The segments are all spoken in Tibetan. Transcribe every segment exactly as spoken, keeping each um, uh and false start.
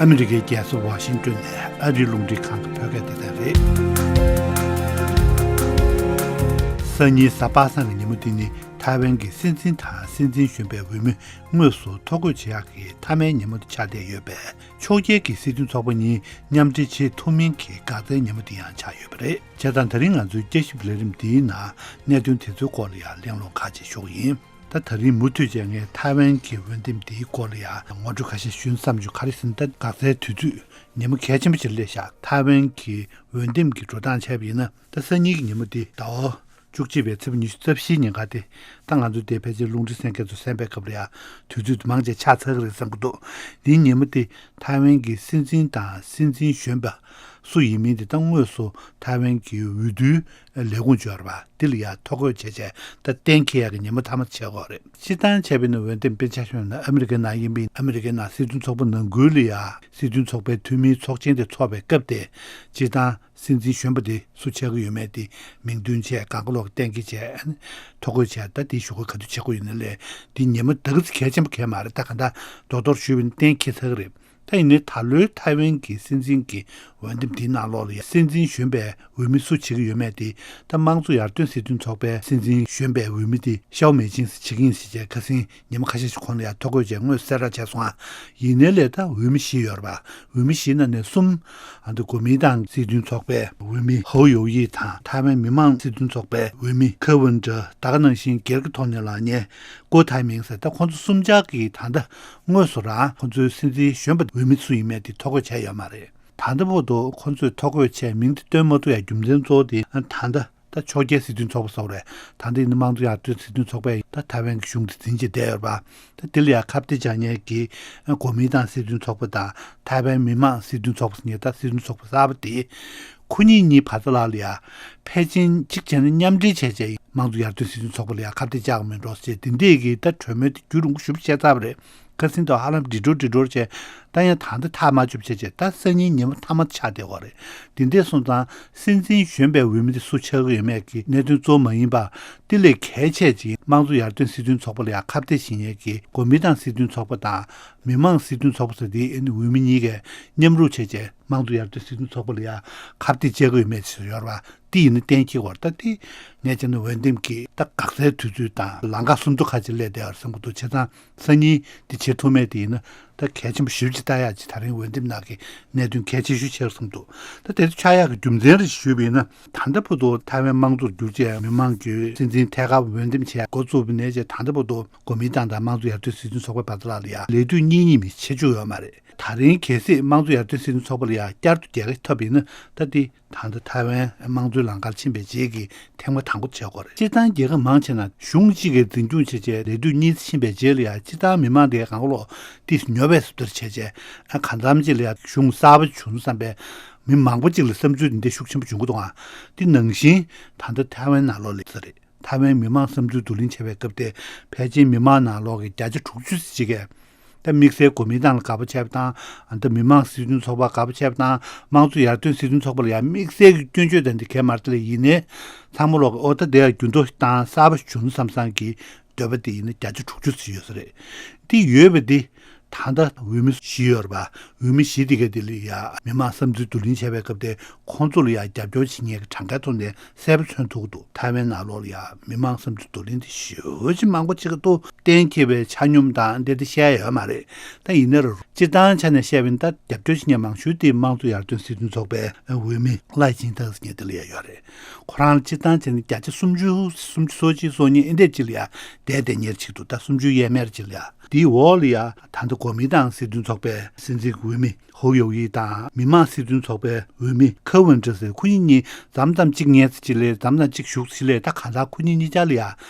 ཨ་མི་རི་ཀའི་རྒྱལ་ས་ཝ་ཤིང་ཏོན་ནས་ཨ་རིའི་རླུང་འཕྲིན་ཁང་གི་བོད་སྐད་སྡེ་ཚན་རེད། སང་ཉིན་གཟའ་པ་སངས་ཀྱི་ཉིན་མོ་འདི་ནི་ཐའེ་ཝན་གྱི་སྲིད་འཛིན་དང་སྲིད་འཛིན་གཞོན་པའི་འོས་མི་དངོས་སུ་ཐོ་འགོད་བྱེད་ཡག་གི་མཐའ་མའི་ཉིན་མོ་དེ་ཆགས་བསྡད་ཡོད་པས། ཕྱོགས་འགལ་གྱི་སྲིད་དོན་ཚོགས་པ་གཉིས་མཉམ་འབྲེལ་བྱེད་ཐུབ་མིན་གྱི་འགག་རྩའི་ཉིན་མོ་དེ་ཡང་ཆགས་ཡོད་པ་རེད། བྱས་ཙང་ད་རིང་ང་ཚོའི་བསྐྱར་ཞིབ་ལས་རིམ་འདིའི་ནང་གནད་དོན་དེ་ཚོའི་སྐོར་ལ་ཡང་གླེང་སློང་ཁག་ཅིག་ཞུ་གི་ཡིན། ད་ད་རིང་མུ་མཐུད་བྱས་ངས་ཐའེ་ཝན་གྱི་འོས་འདེམས་འདིའི་སྐོར་ལ་ཡང་ངོ་སྤྲོད་ཁ་ཤས་ཞུ་ན་བསམ་བྱུང་། ག་རེ་ཟེར་ན་ད་འགག་རྩའི་དུས་ཚོད་ཉིན་མོ་གལ་ཆེན་པོ་ཅིག་སླེབས་ཤག་ཐའེ་ཝན་གྱི་འོས་འདེམས་ཀྱི་འགྲོ་སྟངས་བྱས་པ་ཡིན་ན་ད་སང་ཉིན་གྱི་ཉིན་མོ་འདི་ཟླ་བ་བཅུ་གཅིག་པའི་ཚེས་པ་ཉི་ཤུ་རྩ་བཞིའི་ཉིན་ཁ་སྟེ། ད་ང་ཚོ་འདིར་ཕལ་ཆེར་རླུང་འཕྲིན་གསན་མཁན་ཚོ་གསན་པའི་སྐབས་ལ་ཡང་དུས་ཚོད་དེ་མང་ཆེ་ཆགས་ཚར་གི་རེད་བསམ་གྱི་འདུག་འདིའི་ཉིན་མོ་དེ་ཐའེ་ཝན་གྱི་སྲིད་འཛིན་དང་སྲིད་འཛིན་གཞོན་པ་སུ་ཡིན་མིན་དེ་ད་དངོས་སུ་ཐའེ་ཝན་གྱི་འོས་བསྡུའི་ལས་ཁུངས་འབྱོར་བ་འདི་ལ་ཡང་ཐོ་འགོད་བྱས་བྱས་ད་གཏན་འཁེལ་ཡག་གི་ཉིན་མོ་མཐའ་མ་བྱེད་དགོས་རེད། སྤྱིར་བཏང་བྱས་པ་ཡིན་ན་འོས་འདེམས་དཔེ་ཆ་བཞག་ན་ཨ་མི་རི་ཀའི་ནང་ཡིན་པའི་ཨ་མི་རི་ཀའི་ནང་སྲིད་དོན་ཚོགས་པ་ནང་ཁུལ་ལ་ཡང་སྲིད་དོན་ཚོགས་པའི་འཐུས་མིའི་ཚོགས་ཆེན་དེ་ཚོགས་པའི་སྐབས་དེ་སྤྱིར་བཏང་སྲིད་འཛིན་གཞོན་པ་དེ་སུ་ཆགས་ཀྱི་ཡོད་མེད་དེ་མིང་འདོན་བྱས་གང་ག་ལོག་གཏན་འཁེལ་བྱས། ཐོ་འགོད་བྱས། ད་དེའི་ཞུ་སྒོ་ག་དུས་བྱེད་དགོས་ཡོད་ན་ལས་དེ་ཉིན་མོ་ད་ག་ཚོད་གལ་ཆེན་པོ་གལ་མ་རེད། ད་ག་འདྲ་རྡོག་རྡོག་ཞུས་པ་ཡིན་ན་གཏན་འཁེལ་ཚར་གི་རེད། ད་ཡིན་ནའི་ད་ལོའི་ཐའེ་ཝན་གྱི་སྲིད་འཛིན་གྱི་འོས་འདེམས་དེའི་ནང་ལོགས་ལ་ཡང་སྲིད་འཛིན་གཞོན་པའི་འོས་མི་སུ་བྱེད་ཀྱི་ཡོད་མེད་དེ་ད་དམངས་གཙོ་ཡར་ཐོན་སྲིད་དོན་ཚོགས་པའི་སྲིད་འཛིན་གཞོན་པའི་འོས་མི་དེ་ཤའོ་མེ་ཆིང་བྱེད་ཀྱི་ཡིན་ཟེར་བྱས་ཁ་སང་ཉི་མ་ཁ་ཤས་ཤིག་གོང་ལ་ཡང་ཐོ་འགོད་བྱས་དངོས་གསལ་བསྒྲགས་བྱས་སོང་ཨ། ཡིན་ནའི་ལས་ད་འོས་མི་བཞི་ཡོད་རེད་པ། འོས་མི་བཞི་ནང་ནས་གསུམ། ཨ་འདི་གོ་མིན་ཏང་སྲིད་དོན་ཚོགས་པའི་འོས་མི་ཧོ་ཡོ་ཡི་དང་ཐའེ་ཝན་མི་མང་སྲིད་དོན་ཚོགས་པའི་འོས་མི་ཁེ་ཝུན་ཀྲི། ད་ག་ནང་བཞིན་སྒེར་གྱི་ཐོག་ནས་ལངས་མཁན་ཀོ་ཐའེ་མིང་ཟེར། ད་ཁོང་ཚོ་གསུམ་ཆར་གྱིས་ད་ལྟ་དངོས་སུ་རང་ཁོང་ཚོའི་སྲིད་འཛིན་གཞོན་པ་འོས་མི་སུ་ཡིན་མེད་དེ་ཐོ་འགོད་བྱས་ཡོད་མ་རེད། ད་ལྟ་བར་དུ་ཁོང་ཚོས་ཐོ་འགོད་བྱས་མིང་དེ་བཏོན་མ་ཐུབ་ཡ་རྒྱུ་མཚན་གཙོ་བོ་དེ་ད་ལྟ། ད་ཕྱོགས་འགལ་སྲིད་དོན་ཚོགས་པ་སོགས་རེད། ད་ལྟ་ཡིན་ན་དམངས་གཙོ་ཡར་ཐོན་སྲིད་དོན་ཚོགས་པས་ད་ཐའེ་ཝན་གྱི་གཞུང་དེ་འཛིན་བྱས་བསྡད་ཡོད་པ། ད་དེ་ལ་ཡང་ཁ་གཏད་བཅག་མཁན་གྱི་གོ་མིན་ཏང་སྲིད་དོན་ཚོགས་པ་དང་ཐའེ་ཝན་མི་དམངས་སྲིད་དོན་ཚོགས་པ་ཟེར་མཁན་ད་སྲིད་དོན་ཚོགས་པ་གསར་པ་དེ། ཁོ་གཉིས་གཉིས་བར་ཐག་ལ་ལ་ཡང་ཕལ་ཆེར་གཅིག་བྱས་ན་མཉམ་འབྲེལ་བྱས་བྱས་དམངས་གཙོ་ཡར་ཐོན་སྲིད་དོན་ཚོགས་པ་ལ་ཡང་ཁ་གཏད་བཅག་གི་མིན་འགྲོ་ཟེར་དེ་འདྲས་ཀྱི་ད་གྲོས་མོལ་དེ་རྒྱུན་རིང་པོ་ཞེ་པོ་བྱས་ཚར་བ་རེད། ཁ་སང་དུ་ཧ་ལམ་འགྲིག་འགྲོ་འགྲིག་འགྲོ་བྱས། ད་ཡང་ད་ལྟ་ཐག་མ་ཆོད་བྱས་བྱས་ད་སང་ཉིན་ཉིན་མོ་མཐའ་མ་ཆགས་བསྡད་ཡོད་རེད། དེ་འདྲས་སོང་ཙང་སྲིད་འཛིན་གཞོན་པའི་འོས་མི་དེ་སུ་ཆགས་ཀྱི་ཡོད་མེད་ཀྱི་གནད་དོན་གཙོ་བོ་མ་ཡིན་པར། དེ་ལས་གལ་ཆེ་ཅིག་དམངས་གཙོ་ཡར་ཐོན་སྲིད་དོན་ཚོགས་པ་ལ་ཡང་ཁ་གཏད་བྱེད་མཁན་གྱི་གོ་མིན་ཏང་སྲིད་དོན་ཚོགས་པ་དང་མི་དམངས་སྲིད་དོན་ཚོགས་པ་ཟེར་དེའི་འོས་མི་གཉིས་ཀས་མཉམ་རུབ་བྱས་བྱས་དམངས་གཙོ་ཡར་ཐོན་སྲིད་དོན་ཚོགས་པ་ལ་ཡང་ཁ་གཏད་བཅག་གི་ཡོད་མེད་ཅིག་ཡོད་རེད་པ། དེ་ཡིན་ན་གཏན་འཁེལ་བར་ད་དེ་ངས་བྱས་ན་འོས་འདེམས་ཀྱི་ད་འགག་རྩའི་དུས་ཚོད་དང་ལམ་ཁ་སུམ་མདོ་ཁ་ཅིག་སླེབས་བསྡད་ཡོད་རེད་བསམ་གྱི་འདུག་བྱས་ཙང་། སང་ཉིན་འདི་བྱེད་ཐུབ་མེད་དེ་ཡིན་ན་ད་གལ་ཆེན་པོ་ཞེ་པོ་ཅིག་ལྟ་ཡག་ཅིག་ད་རིང་འོས་འདེམས་ནང་གི་གནད་དོན་གལ་ཆེ་ཤོས་ཆགས་སོང་འདུག་ད་དེ་ཚོ་ཆགས་ཡག་གི་རྒྱུ་མཚན་རེ་ཞུས་པ་ཡིན་ན། ད་ལྟ་བར་དུ་ཐའེ་ཝན་དམངས་གཙོར་བསྒྱུར་རྗེས་མི་མང་གི་སྲིད་འཛིན་ཐད་ཀར་འོས་འདེམས་བྱས་འགོ་བཙུགས་པ་ནས་བྱས་ད་ལྟ་བར་དུ་གོ་མིན་ཏང་དང་དམངས་གཙོ་ཡར་ཐོན་སྲིད་དོན་ཚོགས་པའི་བར་དུ་ལ་ལ་ཡ་ལས་དུས་གཉིས་གཉིས་མིན་བྱེད་བཅུག་ཡོད་མ་རེད། ད་རིང་གལ་སྲིད་དམངས་གཙོ་ཡར་ཐོན་སྲིད་དོན་ཚོགས་པ་ལ་ཡ་བསྐྱར་དུ་རྒྱལ་ཁ་ཐོབ་པ་ཡིན་ན་ད་དེ། ད་ལྟ་ཐའེ་ཝན་དམངས་གཙོའི་ལམ་ཁར་ཕྱིན་པའི་རྗེས་ཀྱི་ཐེངས་མ་དང་པོ་བྱེད་དགོས་རེད། སྤྱིར་བཏང་རྒྱལ་ཁབ་མང་ཆེ་ན་གཞུང་གཅིག་གིས་འཛིན་སྐྱོང་བྱས་རྗེས་ལས་དུས་གཉིས་ཕྱིན་པའི་རྗེས་ལ་ཡང་སྤྱིར་བཏང་མི་མང་དེ་གང་ག་ལོག་ཏིས་ཉོབ་པའི་བཟོ་ལྟར་བྱས་རྗེས་ཨ་གང་འཚམ་ཅིག་ལ་ཡང་གཞུང་གསར་པ་བྱུང་བསམ་པའི་མི་མང་པོ་ཅིག་ལ་བསམ་ཚུལ་འདི་འདྲ་ཤུགས་ཆེན་པོ་བྱུང་གི་འདུག་ཨ། འདི་ནང་བཞིན་ད་ལྟ་ཐའེ་ཝན་ནང་ལོགས་ལ་ཡོད་ས་རེད། ཐའེ་ཝན་མི་མང་བསམ་ཚུལ་བསྡུ་ལེན་བྱས་པའི་སྐབས་དེ་ཕལ་ཆེར་མི་མང་ནང་ལོགས་ཀྱི་བརྒྱ་ཆ་དྲུག་ཅུ་ཙམ་ཅིག་གིས། ད་དམིགས་བསལ་གོ་མིན་ཏང་ལ་དགའ་པོ་བྱས་པ་དང་། ད་མི་མང་སྲིད་དོན་ཚོགས་པ་དགའ་པོ་བྱས་པ་དང་། དམངས་གཙོ་ཡར་ཐོན་སྲིད་དོན་ཚོགས་པ་ལ་ཡང་དམིགས་བསལ་གྱི་སྐྱོན་བརྗོད་དང་འདི་གས་མ་རེད་དེ་ལས་ཡིན་ནའི། ཚང་མ་ལོག་གི་ཨོ་ད་དེ་ཡང་འགྱུར་ལྡོག་བཏང་གསར་པ་བྱུང་བསམ་བསམ་གྱི་འདོད་པ་དེ་ཡིན་ན་བརྒྱ་ཆ་དྲུག་ཅུ་ཙམ་ཡོད་ས་རེད། དེ་ཡོད་པ་འདི་ད་ལྟ་འོས་མི་བཞི་ཡོད་རེད་པ། འོས་མི་བཞི་དེ་གས་དེ་ལ་ཡང་མི་མང་བསམ་ཚུལ་བསྡུ་ལེན་བྱས་པའི་སྐབས་དེ་ཁོང་ཚོ་ལ་ཡང་རྒྱབ་སྐྱོར་བྱེད་མཁན་གྱི་གྲངས་ཀའི་ཐོག་ནས་གསལ་པོ་མཚོན་ཐུབ་ཀྱི་འདུག་ཐའེ་ཝན་ནང་ལོགས་ལ་ཡང་མི་མང་བསམ་ཚུལ་བསྡུ་ལེན་དེ་ཞེ་པོ་ཅིག་མང་པོ་བྱེད་ཀྱི་འདུག་གཏན་འཁེལ་བའི་ཆ་སྙོམས་དང་འདི་དེ་བཤད་ཡ་ཡོད་མ་རེད། ད་ཡིན་ན་རུང་སྤྱིར་བཏང་ཆ་ནས་བཤད་པ་ཡིན་ན་ད་རྒྱབ་སྐྱོར་བྱེད་མཁན་མང་ཤོས་དེ་དམངས་གཙོ་ཡར་ཐོན་སྲིད་དོན་ཚོགས་པའི་འོས་མི་ལའེ་ཆིང་ཐང་ཟེར་མཁན་དེ་ལ་ཡ་ཡོད་རེད། ཁོ་རང་ལ་སྤྱིར་བཏང་བྱས་ན་བརྒྱ་ཆ་སུམ་ཅུ་སུམ་ཅུ་སོ་གཅིག་སོ་གཉིས་ཨེ་འདྲས་ཅིག་ལ་ཡ་བསྡད་བསྡད་མཁན་ཅིག་འདུག་ད་སུམ་ཅུ་ཡས་མས་ཅིག་ལ་ཡ། དེའི་འོག་ལ་ཡ་ད་ལྟ་གོ་མིན་ཏང་སྲིད་དོན་ཚོགས་པའི་སྲིད་འཛིན་འོས་མི་ཧོ་ཡོ་ཡི་དང་མི་དམངས་སྲིད་དོན་ཚོགས་པའི་འོས་མི་ཁེ་ཝུན་ཀྲི་ཟེར་ཁོ་གཉིས་གཉིས་མཚམས་མཚམས་གཅིག་ཉལ་ཚེ་གཅིག་ལས་མཚམས་མཚམས་གཅིག་བཞུགས་ཚེ་གཅིག་ལས་ད་གང་ལྟར་ཁོ་གཉིས་གཉིས་ཆར་ལ་ཡ་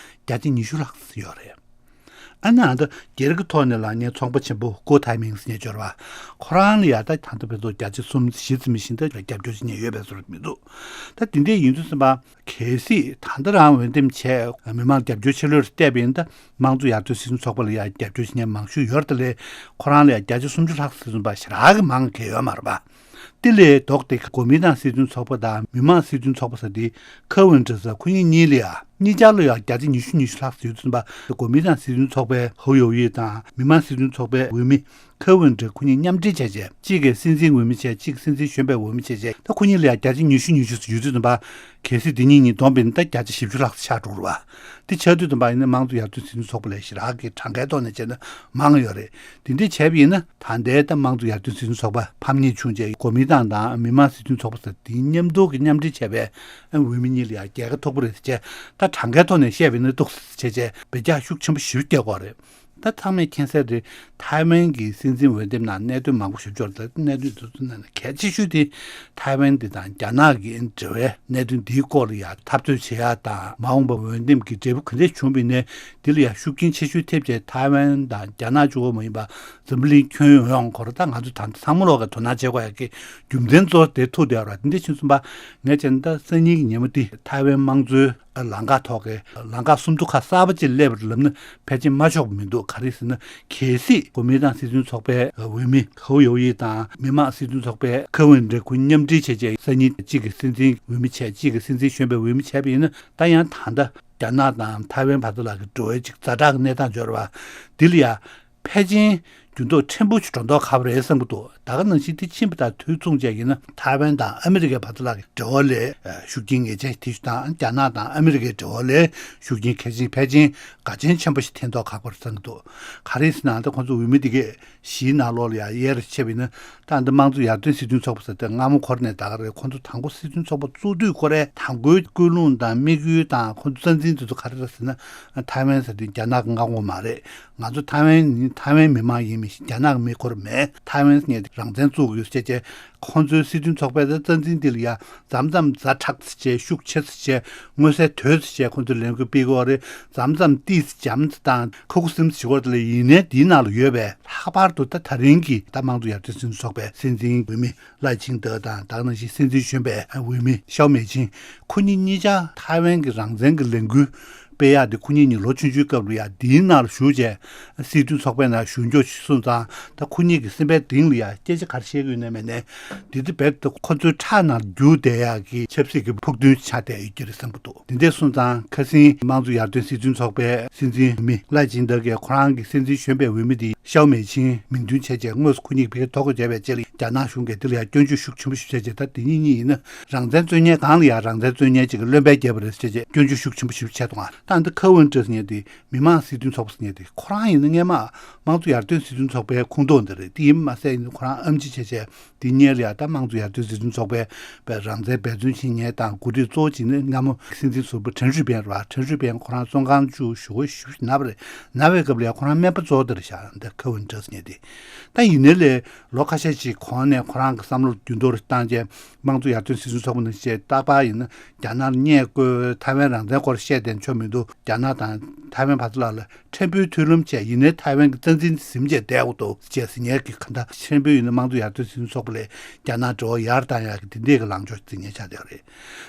བརྒྱ་ཆ་ཉི་ཤུ་ལྷག་ཙམ་ཡོད་རེད། ཨ་ནི་ཨ་ད་སྒེར་གྱི་ཐོག་ནས་ལངས་མཁན་ཚོང་པ་ཆེན་པོ་ཀོ་ཐའེ་མིང་ཟེར་མཁན་འབྱོར་བ། ཁོ་རང་ལ་ཡ་ད་ད་ལྟ་བོད་ཚོ་བརྒྱ་ཆ་གསུམ་བཞི་ཙམ་མི་ཤིང་ད་རྒྱབ་སྐྱོར་བྱེད་མཁན་ཡོད་པའི་བཟོ་འདྲ་མི་འདུག་ད་དེ་འདྲས་ཡིན་དུས་ཙམ་པ། གལ་སྲིད་ད་ལྟ་རང་འོས་འདེམས་བྱས་མི་མང་རྒྱབ་སྐྱོར་ཆེ་ལོས་བལྟས་པ་ཡིན་ད་དམངས་གཙོ་ཡར་ཐོན་སྲིད་དོན་ཚོགས་པ་ལ་ཡང་རྒྱབ་སྐྱོར་བྱེད་མཁན་མང་ཤོས་ཡོད་རེད་དེ་ལས་ཁོ་རང་ལ་ཡང་བརྒྱ་ཆ་སུམ་ཅུ་ལྷག་ཙམ་ཟེར་བ་ཞེ་དྲག་གི་མང་གི་ཡོད་མ་རེད་པ། དེ་ལས་ལྡོག་སྟེ་གོ་མིན་ཏང་སྲིད་དོན་ཚོགས་པ་དང་མི་དམངས་སྲིད་དོན་ཚོགས་པ་ཟེར་དེ་ཁེ་ཝུན་ཀྲི་ཟེར་ཁོ་གཉིས་གཉིས་ལ་ཡང་གཉིས་ཆར་ལ་ཡང་བརྒྱ་ཆ་ཉི་ཤུ་ཉི་ཤུ་ལྷག་ཙམ་ཡོད་ཙམ་པ། གོ་མིན་ཏང་སྲིད་དོན་ཚོགས་པའི་ཧོ་ཡོ་ཡི་དང་མི་དམངས་སྲིད་དོན་ཚོགས་པའི་འོས་མི་ ཁ་ཝུན་ཏྲེ་ཁོ་གཉིས་མཉམ་འབྲེལ་བྱས་བྱས། གཅིག་གིས་སྲིད་འཛིན་འོས་མི་བྱས། གཅིག་གིས་སྲིད་འཛིན་གཞོན་པའི་འོས་མི་བྱས་བྱས། ད་ཁོ་གཉིས་ལ་ཡང་བརྒྱ་ཆ་ཉི་ཤུ་ཉི་ཤུ་ཡོད་དུས་ཙམ་པ། གལ་སྲིད་འདི་གཉིས་གཉིས་བསྡོམས་པ་ཡིན་ན་ད་བརྒྱ་ཆ་བཞི་བཅུ་ལྷག་ཙམ་ཆགས་འགྲོ་གི་རེད་བ། དེ་ཆགས་དུས་ཙམ་པ་ཡིན་ན་དམངས་གཙོ་ཡར་ཐོན་སྲིད་དོན་ཚོགས་པ་ལས་ཞེ་དྲག་གི་གྲངས་ཀའི་ཐོག་ནས་བྱས་ན་མང་ཡོད་རེད། དེ་འདྲ་བྱས་པ་ཡིན་ན་ད་ལྟའི་ད་དམངས་གཙོ་ཡར་ཐོན་སྲིད་དོན་ཚོགས་པ་ཕམ་ཉེས་བྱུང་རྗེས། གོ་མིན་ཏང་དང་མི་དམངས་སྲིད་དོན་ཚོགས་པ་ཟེར་དེའི་མཉམ་དུ་གི་མཉམ་འབྲེལ་བྱས་པའི་འོས་མི་གཉིས་ལ་ཡང་རྒྱལ་ཁ་ཐོབ་པ་རེད་ཟེར་བྱས། ད་གྲངས་ཀའི་ཐོག་ནས་བཤད་པ་ཡིན་ན་འདུག་ཟེར་བྱས་བྱས་འབུད་རྒྱག་ཤུགས་ཆེན་པོ་ཞེ་པོ་རྒྱག་གི་ཡོད་རེད། ད་ཚང་མས་མཁྱེན་གསལ་རེད། ཐའེ་ཝན་གྱི་སྲིད་འཛིན་འོས་འདེམས་ནང་གནད་དོན་མང་པོ་ཞིག་འབྱོར་འདུག་གནད་དོན་དེ་ཚོ་ནང་ནས་གལ་ཆེ་ཤོས་དེ་ཐའེ་ཝན་འདི་དང་རྒྱ་ནག་གི་འབྲེལ་བའི་གནད་དོན་འདིའི་སྐོར་ལ་ཡང་འཐབ་རྩོད་བྱེད་ཡ་དང་། མ་འོངས་པ་འོས་འདེམས་ཀྱི་འབྲས་བུ་ག་འདྲས་བྱུང་བ་ཡིན་ནའི་འདི་ལ་ཡང་ཤུགས་རྐྱེན་ཆེ་ཤོས་ཐེབས་བྱས། ཐའེ་ཝན་དང་རྒྱ་ནག་གཅིག་པོ་མ་ཡིན་པ་འཛམ་བུ་གླིང་ཁྱོན་ཡོངས་སྐོར། ད་ང་ཚོ་ད་ཚང་མ་ལོག་གི་དོ་སྣང་བྱེད་དགོས་ཡ་གི་རྒྱུ་མཚན་གཙོ་བོ་དེ་ཐུག་བསྡད་ཡོད་རེད། དེ་འདྲ་བྱུང་ཙམ་པ་ངས་བྱས་ན་ད་སང་ཉིན་གྱི་ཉིན་མོ་འདི་ཐའེ་ཝན་དམངས་གཙོའི་ལམ་ཁ་ཐོག་གི་ལམ་ཁ་སུམ་མདོ་ཁ་གསར་པ་ཅིག་སླེབས་པ་རེད་ལབ་ན་ཕལ་ཆེར་མ་ཆོག་པ་མི་འདུག་ག་རེ་ཟེར་ན། གལ་སྲིད་གོ་མིན་ཏང་སྲིད་དོན་ཚོགས་པའི་འོས་མི་ཧའུ་ཡའོ་ཡི་དང་མི་དམངས་སྲིད་དོན་ཚོགས་པའི་ཁ་ཝུན་ཏྲེ་ཁོ་མཉམ་འབྲེལ་བྱས་བྱས་སང་ཉིན་གཅིག་གི་སྲིད་འཛིན་འོས་མི་བྱས། གཅིག་གི་སྲིད་འཛིན་གཞོན་པའི་འོས་མི་བྱས་པ་ཡིན་ན། ད་ཡང་ད་ལྟ་རྒྱ་ནག་དང་ཐའེ་ཝན་བར་དུ་ལ་གི་འགྲོ་བའི་ཅིག་ཛ་དྲག་གི་གནས་སྟངས་འབྱོར་བ་འདི་ལ་ཡང་ཕལ་ཆེར་འགྱུར་ལྡོག་ཕྲན་བུ་ཞིག་འགྲོ་མདོག་ཁ་པོ་རེད་བསམ་གྱི་འདུག་ད་ག་ནང་བཞིན་དེ་ཕྱིན་པ་དང་དུས་མཚུངས་བཅས་ཡིན་ན་ཐའེ་ཝན་དང་ཨ་མི་རི་ཀའི་བར་དུ་ལ་འབྲེལ་བ་ལས་ཤུགས་རྐྱེན་ངེས་ཅན་དེ་ཞིག་དང་། རྒྱ་ནག་དང་ཨ་མི་རི་ཀའི་འབྲེལ་བ་ལས་ཤུགས་རྐྱེན་གལ་ཆེན་ཕལ་ཆེར་འགལ་རྐྱེན་ཆེན་པོ་ཞིག་ཐེབས་མདོག་ཁ་པོ་རེད་བསམ་གྱི་འདུག་ག་རེ་ཟེར་ན་ད་ཁོང་ཚོ་འོས་མི་དེ་གས་གཞིའི་ནང་ལོགས་ལ་ཡང་དབྱེ་རུ་ཕྱེ་བ་ཡིན་ན། ད་འདི་དམངས་གཙོ་ཡར་ཐོན་སྲིད་དོན་ཚོགས་པ་ཟེར་དེ་སྔ་མོ་ཁོ་རང་ནས་ད་ག་རེད། ཁོང་ཚོ་དང་པོ་སྲིད་དོན་ཚོགས་པ་བཙུགས་དུས་ཁོ་རའི་དང་པོའི་ཀུན་སློང་དང་དམིགས་ཡུལ་དང་ཁོང་ཚོ་རྩ་འཛིན་དེ་ཚོ་ག་རེ་རེད་ཟེར་ན། ཐའེ་ཝན་ཟེར་དུས་རྒྱ་ནག་གི་མངའ་ཁོངས་མ་རེད། ང་ཚོ་ཐའེ་ཝན་ཡིན། ཐའེ་ཝན་མི་མང་ཡིན་མི་ཤེས། རྒྱ་ནག་གི་མི་ཁོ་རང་མེད། ཐའེ་ཝན་ཟེར་མཁན་དེ་རང་བཙན་བཙུགས་དགོས་ཟེར་བྱས་བྱས། ཁོང་ཚོའི་སྲིད་དོན་ཚོགས་པའི་རྩ་འཛིན་འདི་ལ་ཡ་མཚམས་མཚམས་ཛ་དྲག་ཙམ་བྱས། ཤུགས་ཆེ་ཙམ་བྱས། མངོན་གསལ་དོད་ཙམ་བྱས་ཁོང་ཚོས་ལས་འགུལ་སྤེལ་གྱི་ཡོད་རེད། མཚམས་མཚམས་ཏོག་ཙམ་འཇམ་ཙམ་དང་ཁུ་ཁུ་སིམ་ཙམ་བྱེད་ཀྱི་ཡོད་རེད། དེ་ལས་ཡིན་ནའི་འདིའི་ནང་ལ་ཡོད་པའི་ལྷག་པར་དུ་ད་ད་རིང་གི་ད་དམངས་གཙོ་ཡར་ཐོན་སྲིད་དོན་ཚོགས་པའི་སྲིད་འཛིན་འོས་མི་ལའེ་ཆིང་ཏེ་དང་། ད་ག་ནང་བཞིན་སྲིད་འཛིན་གཞོན་པའི་འོས་མི་ཤའོ་མེ་ཆིང་། ཁོ་གཉིས་གཉིས་ཆ་ཐའེ་ཝན་གྱི་རང་བཙན་གྱི་ལས་འགུལ་སྤེལ་ཡག་དེ་ཁོ་གཉིས་གཉིས་ལོ་ཆུང་ཆུང་སྐབས་ལ་ཡ་འདིའི་ནང་ལ་ཞུགས་བྱས། སྲིད་དོན་ཚོགས་པའི་ནང་ཞུགས་འཇོག་སོང་ཙང་། ད་ཁོ་གཉིས་ཀྱི་སེམས་པའི་གཏིང་ལ་ཡ་སྐད་ཆ་ག་རེ་བཤད་ཀྱི་ཡོད་ན་མེད་ན། འདི་དེ་རྦད་དེ་ཁོ་ཚོའི་ཁྲག་ནང་རྒྱུག་བསྡད་ཡག་གི་ཆབ་སྲིད་ཀྱི་ཕུགས་འདུན་ཆགས་བསྡད་ཡོད་ཀྱི་རེད་བསམ་གྱི་འདུག་དེ་འདྲ་སོང་ཙང་ཁ་སང་དམངས་གཙོ་ཡར་ཐོན་སྲིད་དོན་ཚོགས་པའི་སྲིད་འཛིན་འོས་མི་ལའེ་ཆིང་ཏེ་གིས་ཁོ་རང་གི་སྲིད་འཛིན་གཞོན་པའི་འོས་མི་དེ་ཤའོ་མེ་ཆིང་མིང་འདོན་བྱས་རྗེས། དངོས་སུ་ཁོ་གཉིས་ཕ་གིར་ཐུག་དགོས་བྱས་པའི་རྗེས་ལ་རྒྱ་ནག་གཞུང་གིས་དེ་ལ་ཡང་སྐྱོན་བརྗོད་ཤུགས་ཆེན་པོ་ཞིག་བྱས་རྗེས། ད་དེ་གཉིས་གཉིས་ཡིན་ན་རང་བཙན་རྩོད་མཁན་སྒང་ལ་ཡང་རང་བཙན་རྩོད་མཁན་ཅིག་གི་བློན་པོའི་རྒྱབ་རེད་ཟེར་རྗེས་སྐྱོན་བརྗོད་ཤུགས་ཆེན་པོ་ཞིག་བྱས་འདུག་ད་འདི་ཁ་ཝུན་ཏྲེ་ཟེར་མཁན་དེ་མི་དམངས་སྲིད་དོན་ཚོགས་པ་ཟེར་མཁན་དེ་ཁོ་རང་ཡིན་ན་སྔོན་མ་དམངས་གཙོ་ཡར་ཐོན་སྲིད་དོན་ཚོགས་པའི་ཁོངས་གཏོགས་འདི་རེད། དེ་ཡིན་མ་ཟད་ཡིན་ན་ཁོ་རང་ཨེམ་ཆི་བྱས་བྱས། དེ་སྔོན་ལ་ཡང་ད་དམངས་གཙོ་ཡར་ཐོན་སྲིད་དོན་ཚོགས་པའི་པའི་རང་བཙན་འབད་བརྩོན་བྱེད་མཁན་དང་འགོ་ཁྲིད་གཙོ་བོ་གཅིག་ནི་སྔ་མོ་སྲིད་འཛིན་ཟུར་པ་ཁྲེན་ཧྲུའུ་ཕིང་རེད་བ། ཁྲེན་ཧྲུའུ་ཕིང་ཁོ་རང་བཙོན་ཁང་བཅུག་ཞུ་སྒོ་ཞུ་ན་བ་རེད། ན་བའི་སྐབས་ལ་ཡང་ཁོ་རང་སྨན་པ་གཙོ་བོ་དེ་རེད་ཤག་འདི་ཁ་ཝུན་ཏྲེ་ཟེར་མཁན་དེ། ད་ཡིན་ནའི་ལས་ལོ་ཁ་ཤས་ཤིག་གོང་ནས་ཁོ་རང་གི་བསམ་བློ་འགྱུར་ལྡོག་རེ་བཏང་རྗེས་དམངས་གཙོ་ཡར་ཐོན་སྲིད་དོན་ཚོགས་པ་ནང་བཞིན་རྟག་པར་ཡིན་ན་རྒྱ་ནག་ལ་བརྙས་བཀོད། ཐའེ་ཝན་རང་བཙན་སྐོར་བཤད་བསྡད་ཆོག་མི་འདུག་རྒྱ་ནག་དང་ཐའེ་ཝན་བར་དུ་ལ་ལ་ཕྲན་བུའི་མཐུན་ལམ་བྱས། ཡིན་ནའི་ཐའེ་ཝན་གྱི་རྩ་འཛིན་ཟིན་བྱས་བསྡད་དགོས་འདུག་ཅེས་ཟེར་མཁན་གྱི་གང་ལྟར་ཕྲན་བུ་ཡིན་ན་དམངས་གཙོ་ཡར་ཐོན་སྲིད་དོན་ཚོགས་པ་ལས་རྒྱ་ནག་འབྲེལ་བ་ཡར་བཏང་ཡག་གི་དེ་འདྲས་ཀྱི་ལངས་ཕྱོགས་འཛིན་མཁན་ཆགས་བསྡད་པ་རེད།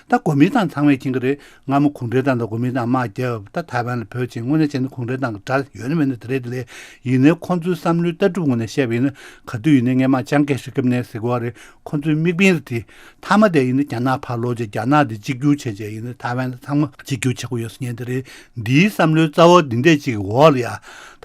ད་གོ་མིན་ཏང་ཚང་མས་མཁྱེན་གྱི་རེད། སྔ་མོ་གུང་ཁྲན་ཏང་དང་གོ་མིན་ཏང་དམག་རྒྱབ། ད་ཐའེ་ཝན་ལ་བོད་ཅིག་དངོས་གནས་བྱས་ན་གུང་ཁྲན་ཏང་གི་དགྲ་ཡོད་ན་མེད་ན་དེ་རེད། དེ་ལས་ཡིན་ནའི་ཁོང་ཚོའི་བསམ་བློའི་ལྟ་གྲུབ་ངོས་ནས་བཤད་པ་ཡིན་ན། ག་དུས་ཡིན་ནའི་སྔོན་མ་ཅང་ཀེ་ཧྲེ་སྐབས་ནས་ཟེར་གྱི་ཡོད་རེད། ཁོང་ཚོའི་དམིགས་འབེན་དེ་མཐའ་མ་དེ་ཡིན་ན་རྒྱ་ནག་ཕར་སློག་བྱས། རྒྱ་ནག་དེ་གཅིག་གྱུར་བྱས་བྱས་ཡིན་ན་ཐའེ་ཝན་ཚང་མ་གཅིག་གྱུར་བྱེད་དགོས་ཡོད་ཟེར་མཁན་དེ་རེད། འདིའི་བསམ་བློའི་རྩ་བ་འདི་འདྲས་ཅིག་འོག་ལ་ཡ།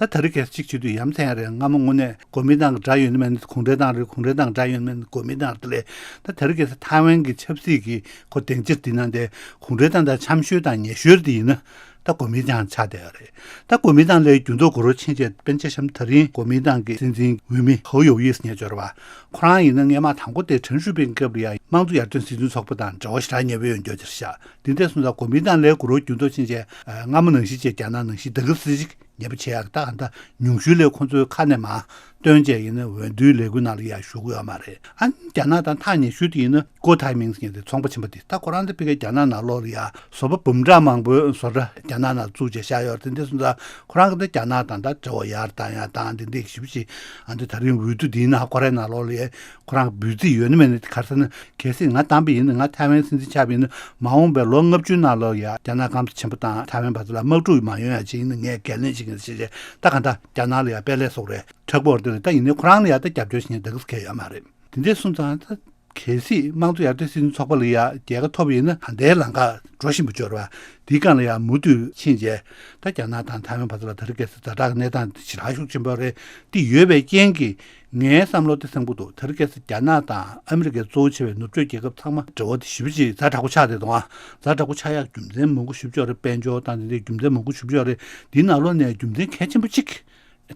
ད་ད་རེས་གལ་སྲིད་གཅིག་བྱེད་དུས་ཡ་མཚན་ཡང་རེད། སྔ་མོ་དངོས་གནས་གོ་མིན་ཏང་གི་དགྲ་ཡོད་ན་མེད་ན་གུང་ཁྲན་ཏང་རེད། གུང་ཁྲན་ཏང་གི་དགྲ་ཡོད་ན་མེད་ན་གོ་མིན་ཏང་རེད། དེ་ལས་ད་ད་རེས་གལ་སྲིད་ཐའེ་ཝན་གྱི་ཆབ་སྲིད་ཀྱི་ཁོ་སྡིངས་ཆ་འདི་ནང་དེ་གུང་ཁྲན་ཏང་དང་འཆམ་ཤོས་དང་ཉེ་ཤོས་དེ་ཡིན་ན། ད་གོ་མིན་ཏང་ཆགས་བསྡད་ཡོད་རེད། ད་གོ་མིན་ཏང་ལས་འགྱུར་ལྡོག་འགྲོ་རོགས་ཕྱིན་ཆད་སྤེན་ཆ་བྱམས་ད་རིང་གོ་མིན་ཏང་གི་སྲིད་འཛིན་འོས་མི་ཧའུ་ཡའོ་ཡི་ཟེར་མཁན་ཅིག་ཡོད་རེད་བ། ཁོ་རང་ཡིན་ན་སྔོན་མ་དང་པོ་དེ་ཁྲེན་ཧྲུའུ་ཕིང་སྐབས་ལ་ཡ་དམངས་གཙོ་ཡར་ཐོན་སྲིད་དོན་ཚོགས་པ་དང་འབྲེལ་བ་ཞེ་དྲག་ཉེ་པོ་ཡོད་འགྱོག་ཅིག་རེད་ཤག་དེ་འདྲས་སོང་ཙང་གོ་མིན་ཏང་ལས་འགུལ་འགྱུར་ལྡོག་ཕྱིན་ཆད་སྔ་མོ་ནང་བཞིན་བྱས་རྒྱ་ནག་ནང་བཞིན་ད་ག་ཟེ་ཅིག་ཉེ་པོ་བྱེད་ཡག་ད་ག་འདྲ་ཉུང་ཤོས་ལས་ཁོང་ཚོའི་ཁ་ནས་མར་བཏོན་བྱས་ཡིན་ན་འོས་བསྡུའི་ལས་འགུལ་ནང་ལ་ཡ་ཞུགས་ཀྱི་ཡོད་མ་རེད། ཨ་ནི་རྒྱ་ནག་དང་ཐག་ཉེ་ཤོས་དེ་ཡིན་ན་ཀོ་ཐའེ་མིང་ཟེར་མཁན་དེ་ཚོང་པ་ཆེན་པོ་དེ། ད་ཁོ་རང་དེ་ཕ་གིའི་རྒྱ་ནག་ནང་ལོགས་ལ་ཡ་བཟོ་པ་འབུམ་ཕྲག་མང་པོའི་བཟོ་གྲྭ་རྒྱ་ནག་ནང་བཙུགས་བྱས་བཞག་ཡོད་རེད། དེ་འདྲས་སོང་ཙང་ཁོ་རང་གི་ད་རྒྱ་ནག་དང་ད་འབྲེལ་བ་ཡར་བཏང་ཡག་དང་དེ་འདྲས་ཞེ་པོ་ཅིག་ཨ་འདི་ད་རིང་འོས་བསྡུ་འདིའི་ནང་ཁོ་རའི་ནང་ལོགས་ལ་ཡ་ཁོ་རང་འབོད་རྩིས་ཡོད་ན་མེད་ན། དེ་ག་རེ་ཟེར་ན། གལ་སྲིད་ང་བདམས་པ་ཡིན་ན། ང་ཐའེ་ཝན་སྲིད་འཛིན་ཆགས་པ་ཡིན་ན། མ་འོངས་པའི་ལོ་ལྔ་བཅུའི་ནང་ལོགས་ཡ་རྒྱ་ནག་སྐམ་ས་ཆེན་པོ་དང་ཐའེ་ཝན་བར་དུ་ལ་དམག་འཁྲུག་མ་ཡོང་ཡ་ཅིག་ཡིན་ན་ངས་འགན་ལེན་བྱེད་ཀྱི་ཡིན་ཟེར་བྱས། ད་ག་འདྲ་རྒྱ་ནག་ལ་ཡ་དཔེ་ལས་བཟོ་གི་རེད། མཁྲེགས་པོ་རེད། དེ་ལ་ད་ཡིན་ནའི་ཁོ་རང་ལ་ཡ་ད་རྒྱབ་སྐྱོར་བྱེད་མཁན་ད་ག་ཟེ་གང་ཡོད་མ་རེད། དེ་འདྲས་སོང་ཙང་ད་ གལ་སྲིད་དམངས་གཙོ་ཡར་ཐོན་སྲིད་དོན་ཚོགས་པ་ལ་ཡ་རྒྱལ་ཁ་ཐོབ་ཡིན་ན་ད་ལྟའི་ལམ་ཁ་འགྲོ་བཞིན་པ་འབྱོར་བ་འདིའི་སྒང་ལ་ཡ་མུ་མཐུད་ཕྱིན་རྗེས། ད་རྒྱ་ནག་དང་ཐའེ་ཝན་བར་དུ་ལ་ད་རེས་ཁ་སང་ཛ་དྲག་གི་གནས་སྟངས་ཞེ་དྲག་ཤུགས་ཆེན་པོ་རེད། དེ་ཡོད་པའི་རྐྱེན་གྱིས་ངའི་བསམ་བློ་དེ་བསམ་གྱི་འདུག་ད་རེས་ཁ་སང་རྒྱ་ནག་དང་ཨ་མི་རི་ཀའི་གཙོ་བོ་བྱས་པའི་ནུབ་ཕྱོགས་རྒྱལ་ཁབ་ཚང་མ་འབྲེལ་བ་དེ་ཞེ་པོ་ཅིག་ཛ་དྲག་པོ་ཆགས་བསྡད་འདུག་ཨ། ཛ་དྲག་པོ་ཆགས་ཡག་རྒྱུ་མཚན་མང་པོ་ཞེ་པོ་ཅིག་ཡོད་རེད། དཔལ་འབྱོར་དང་དེ་འདྲའི་རྒྱུ་མཚན་མང་པོ་ཞེ་པོ་ཅིག་ཡོད་རེད། དེའི་ནང་ལོགས་ནས་རྒྱུ་མཚན་གལ་ཆེན་པོ་གཅིག་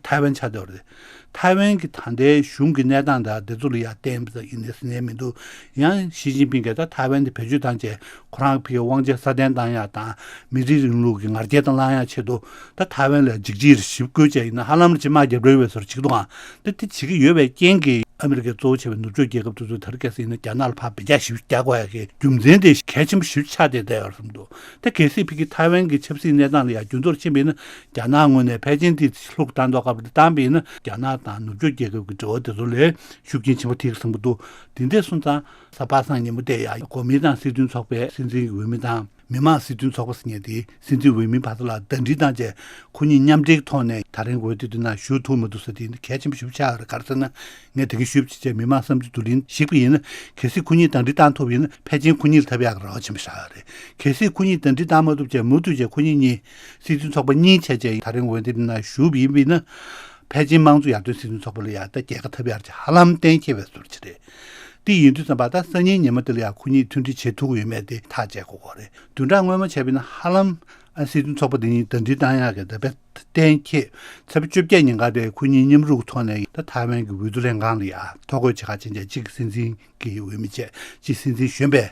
ཐའེ་ཝན་ཆགས་བསྡད་པ་རེད། ཐའེ་ཝན་གྱི་ད་ལྟའི་གཞུང་གི་གནས་སྟངས་དང་དེ་ཚོ་ལ་ཡ་བརྟེན་པ་ཡིན་ནའི་ཟེར་ནའི་མི་འདུག་ཡང་ཞི་ཅིན་ཕིང་གིས་ད་ཐའེ་ཝན་དེ་བེད་སྤྱོད་བཏང་བྱས་ཁོ་རང་གི་ཕ་གིའི་དབང་ཆ་སྲ་བརྟན་བཏང་ཡག་དང་མི་རིགས་རིང་ལུགས་ཀྱི་ང་རྒྱལ་དང་བླང་ཡག་ཆེད་དུ་ད་ཐའེ་ཝན་ལ་འཇིགས་བྱེད་ཞིབ་བཀོད་བྱས་ཡིན་ན་ཧ་ལམ་ལ་ཇེ་དམའ་རྒྱབ་རེ་བའི་བཟོ་འདྲ་བྱེད་ཀྱི་འདུག་ཨང་། ད་དེ་བྱེད་ཀྱི་ཡོད་པའི་རྐྱེན་གྱིས་ཨ་མི་རི་ཀའི་གཙོ་བོ་བྱས་པའི་ནུབ་ཕྱོགས་རྒྱལ་ཁབ་དེ་ཚོས་ད་རེས་ཁ་སང་ཡིན་ན་རྒྱ་ནག་ལ་ཕར་འབུད་རྒྱག་ཞིབ་རྒྱག་དགོས་ཡག་གི་རྒྱུ་མཚན་དེ་གལ་ཆེན་པོ་ཞིག་ཆགས་བསྡད་བསྡད་ཡོད་བསམ་འདུག་ད་གལ་སྲིད་ཕ་གི་ཐའེ་ཝན་གྱི་ཆབ་སྲིད་གནས་སྟངས་ལ་ཡང་འགྱུར་ལྡོག་ཕྱིན་པ་ཡིན་ན་རྒྱ་ནག་ངོས་ནས་ཕལ་ཆེར་དེ་ལྷུག་བཏང་མདོག་ཁ་པོ་དེ་བཏང་པ་ཡིན་ན་རྒྱ་ནག་དང་ནུབ་ཕྱོགས་རྒྱལ་ཁབ་ཀྱི་འབྲེལ་བ་དེ་ཚོ་ལ་ཤུགས་རྐྱེན་ཆེན་པོ་ཐེབས་ཀྱི་བསམ་གྱི་འདུག་དེ་འདྲ་སོང་ཙང་གཟའ་པ་སངས་ཉིན་མོ་དེ་ཡང་གོ་མིན་ཏང་སྲིད་དོན་ཚོགས་པའི་སྲིད་འཛིན་གྱི་འོས་མི་དང་། མི་དམངས་སྲིད་དོན་ཚོགས་པ་ཟེར་མཁན་དེའི་སྲིད་འཛིན་འོས་མི་བར་དུ་ལ་ཟླ་སྒྲིལ་བཏང་རྗེས་ཁོ་གཉིས་མཉམ་འབྲེལ་གྱི་ཐོག་ནས་ད་རིང་འོས་བསྡུ་དེ་ནང་ཞུགས་ཐུབ་མི་འདུག་ཟེར་དེ་ནི་གལ་ཆེན་པོ་ཞེ་པོ་ཆགས་ཡོད་རེད། ག་རེ་ཟེར་ན་ངས་དེ་ག་ཞུས་པ་བྱས་རྗེས་མི་དམངས་བསམ་ཚུལ་བསྡུ་ལེན་ཞིག་པ་ཡིན་ན་གལ་སྲིད་ཁོ་གཉིས་ཟླ་སྒྲིལ་བཏང་ཐུབ་ཡིན་ན་ཕལ་ཆེར་ཁོ་གཉིས་ལ་ཐོབ་ཡག་གི་རེ་བ་ཆེན་པོ་ཞིག་ཡོད་རེད། གལ་སྲིད་ཁོ་གཉིས་ཟླ་སྒྲིལ་བཏང་མ་ཐུབ་བྱས་མུ་མཐུད་བྱས་ཁོ་གཉིས་གཉིས་སྲིད་དོན་ཚོགས་པ་གཉིས་བྱས་བྱས་ད་རིང་འོས་བསྡུ་དེ་ནང་ཞུགས་པ་ཡིན་པ་ཡིན་ན་ཕལ་ཆེར་དམངས་གཙོ་ཡར་ཐོན་སྲིད་དོན་ཚོགས་པ་ལ་ཡང་ད་རྒྱལ་ཁ་ཐོབ་ཡག་ཅིག་ཧ་ལམ་གཏན་འཁེལ་བའི་བཟོ་འདྲ་ཅིག་རེད། དེ་ཡིན་དུས་ཙམ་པ་ད་སང་ཉིན་ཉི་མ་དེ་ལ་ཡང་ཁོ་གཉིས་མཐུན་སྒྲིལ་བྱེད་ཐུབ་ཀྱི་ཡོད་མེད་དེ་ཐག་བཅད་དགོས་ཀྱི་རེད། བདུན་ཕྲག་སྔོན་མ་བྱས་པ་ཡིན་ན་ཧ་ལམ་ཨ་སྲིད་དོན་ཚོགས་པ་དེ་གཉིས་ཟླ་སྒྲིལ་བཏང་ཡག་གི་ད་དཔེ་གཏན་འཁེལ། ཚེས་པ་བཅོ་བརྒྱད་ཉིན་ཀ་དེ་ཁོ་གཉིས་མཉམ་རུབ་ཀྱི་ཐོག་ནས་ད་ཐའེ་ཝན་གྱི་འོས་བསྡུ་ལྷན་ཁང་ལ་ཡང་ཐོ་འགོད་བྱེད་ག་ཕྱིན་བྱས་གཅིག་གི་སྲིད་འཛིན་གྱི་འོས་མི་བྱས་གཅིག་སྲིད་འཛིན་གཞོན་པའི་